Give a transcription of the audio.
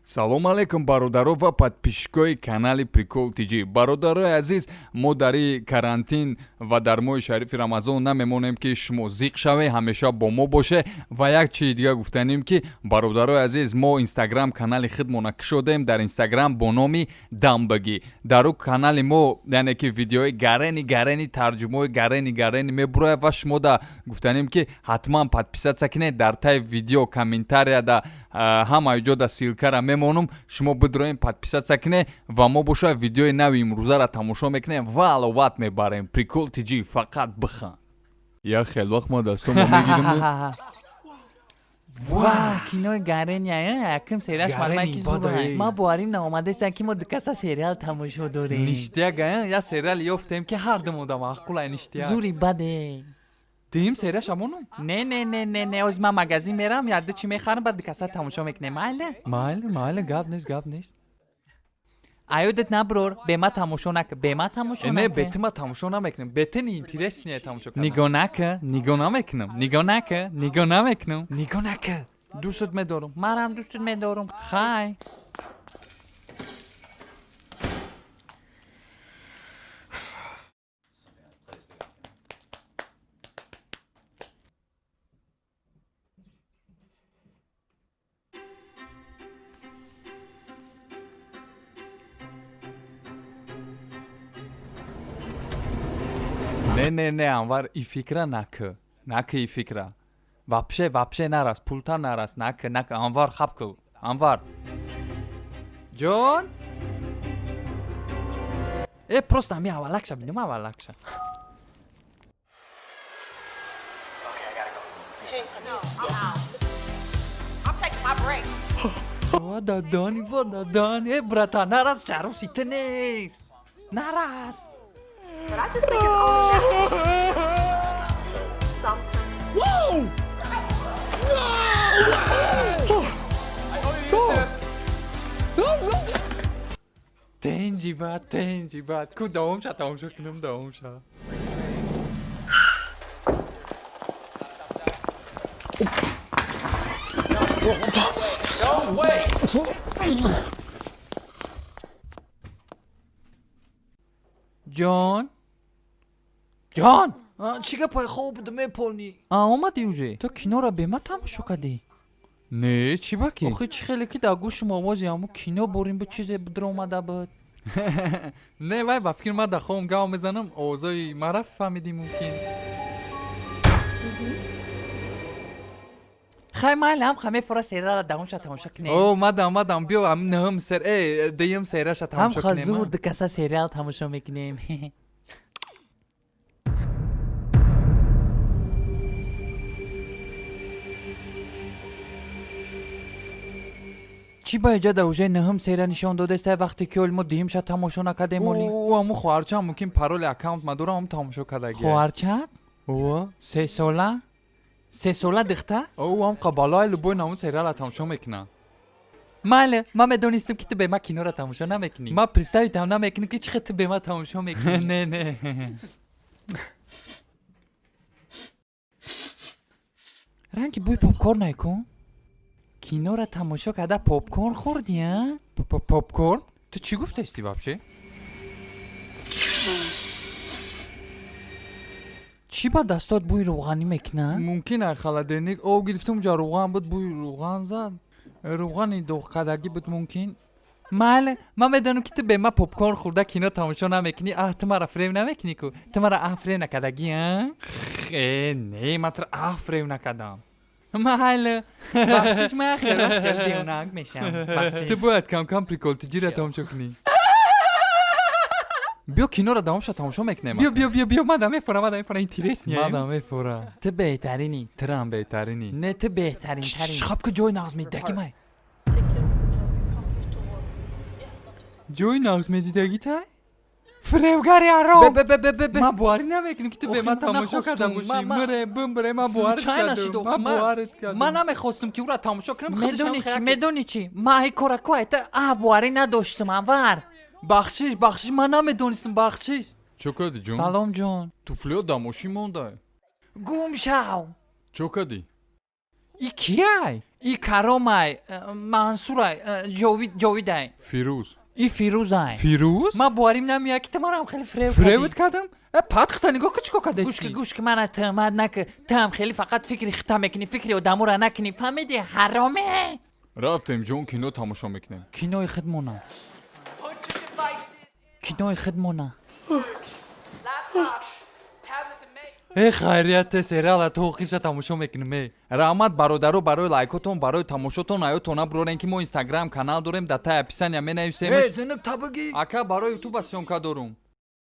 Салом алейкум, бародаро ва подписчикои канали Прикол ТЖ. Бародарои азиз, мо дар и карантин ва дар моҳи шарифи Рамазон намемонем, ки шумо зиқ шавед, ҳамеша бо мо боше. Ва як чизи дига гуфтанем, ки, бародарои азиз, мо Инстаграм канали худмона кушодем дар Инстаграм бо номи Дамбагӣ. Дар ӯ канали мо, яъне ки, видеои гарени гарени, тарҷумаҳои гарени гарени мебурояд. Ва шумо да гуфтанем, ки ҳатман подписаться кунед. Дар таи видео комментарияда ҳама ҷо да ссылкара мемонум, шумо бидроем, подписаться кунед. Ва мо боша видеои нави имрӯзара тамошо мекунем ва аловат мебарем. Прикол ТЖ, фақат бихан. Як хел вақт ма дастомо мегирим. Ва кинои гарения якм сериаш Гарени, мармаки бадай. зур. Ма боварим наомадестан, ки мо дукаса сериал тамошо дорем. Ништяк, я сериал ёфтем, ки ҳар дум одам маъқулай, ништяк. Зури баде. Дим серияш амонум. Не, не, не, не, не, оз ман магазин мерам, якду чӣ мехарам, баъд дукаса тамошо мекунем, майли? Майли, майли, гап нест, гап нест. Аёдат наброр, бема тамошо нак, бема тамошо Не, нак. бети ма тамошо намекунем, бетини интереснее тамошо кардан. Нигоҳ нака, Нигоҳ намекунам. Нигоҳ нака, нигоҳ намекунам. Нигоҳ нака, дӯстат медорам. Марам дӯстат медорам, хай. Не, не, не, Анвар, и фикра накӣ, накӣ, и фикра вообще, вообще нарас, пулта нарас, накӣ, накӣ, Анвар, хаб кӯ, Анвар ҷон. Э, просто ҳами аввалакша бинем, аввалакша. I'm out. I'm taking my break. Ва дадани, ва дадани, Э, брата, нарас, чаруси ту нест, нарас. But I just think it's only natural. Sometimes. Тенҷи бад, тенҷи бад ку, давом ша, тамошо кунам, давом ша. Ҷон, ҷон. Чӣ гапай, хоб буда, меполнӣ. А, омадӣ уже? Ту киноро бема тамошо кардӣ? Не, чӣ ба ки? Охи, чӣ хеле ки дар гӯшум овози ҳамун кино бурин буд, чизе бидромада буд. Не, вай ба фикр ман дар хом гав мезанам, овозои мара фаҳмидӣ мумкин. Хай, майли, ҳам ха мефора, сериала давомша тамошо кунем. О, мадам, мадам, биё, ҳам нӯҳум сер, э, дуюм сераша Ҳам тамошо ха кунем. зур дукаса сериал тамошо мекунем. Чӣ ба иҷа дар уже нӯҳум серия нишон додеста, вақте ки оли мо дуюмша тамошо накардем оли? О, ҳамун хоҳарчаам мумкин пароли аккаунт ма дорам, ҳам тамошо кардаги. Хоҳарчат? О. Сесола, сесола духта? О, ҳам қабалаи любой намун сериала тамошо мекунам. Майли, ман медонистам, ки ту бема киноро тамошо намекунӣ. Ман представитам намекунам, ки чӣ хел ту бема тамошо мекунӣ. Не, не. Ранги бӯи попкорн найкун. Киноро тамошо карда, попкорн хӯрдӣ, а? Попкорн? Ту чӣ гуфтаисти вообще? Чӣ ба дастот бӯи рӯғанӣ мекунад? Мумкин ай холодильник об гирифтам, уҷа рӯған буд, бӯи рӯған зад, рӯғани доғкардагӣ буд мумкин. Майли, ман медонам, ки ту бема попкорн хӯрда кино тамошо намекунӣ. Аҳ, ту мара фиреб намекунӣ ку, ту мара аҳ фиреб накардагӣ, а? Э, не, ман туро аҳ фиреб накардам. Майли, бахшиш, ман хеле хеле девонак мешавам, бахшиш. Ту бояд камкам Прикол ТЖра тамошо кунӣ. Биё, киноро давомша тамошо мекунем. Биё, биё, биё, биё, мада мефора, мада мефора, интереснее. Мада мефора. Ту беҳтаринӣ. Тирам беҳтаринӣ. Не, ту беҳтаринтарин. Хаб ки, ҷои нағз медидагӣ май. Take care of your job. You come here to work. Yeah, not to talk. Ҷои нағз медидагӣ тай. Фиребгари ҳаром. Бе, бе, бе, бе, бе. Ман Ман боварӣ намекунам, ки ту бе Охи, ман тамошо карда нахостум. бошӣ. Ман- Мире, бимбире, ман боварит Случайно кардам. шуд, Ман боварит кардам. Ман намехостум, ки ӯро тамошо кунам. Медони чӣ, медони чӣ, ман ҳай корако айта аҳ боварӣ надоштум, Анвар. Бахшиш, бахшиш, ман намедонистам, бахшиш. Чо кардӣ, ҷон? Салом, ҷон. Туфлиё дар мошин монда. Гум шав. Чо кардӣ? И кияй? И Каромай, Мансурай, Ҷовид, Ҷовидай. Фирӯз. И Фирӯзай. Фирӯз. Ма боварим намеяд, ки ту марам хеле фиреб кардӣ. Фиребт кардам? Э, патхта нигоҳ ку, чӣ кор Гӯш ки, кардасти. гӯш ки, мана тӯҳмат накӣ. Ту ҳам хеле фақат фикри хита мекунӣ, фикри одаморо накунӣ, фаҳмидӣ, ҳароме? Рафтем, ҷон, кино тамошо мекунем. Кинои худмона. Put your devices, Кинои худмона. Laptops, tablets, and make. Э, хайрият, те сериала то охирша тамошо мекунем, э. Раҳмат, бародаро, барои лайкотон, барои тамошотон. Аётон набурорен, ки мо Инстаграм канал дорем, дар таи описания менависем. Э, зинак, табаги. Ака, барои ютуба съёмка дорум.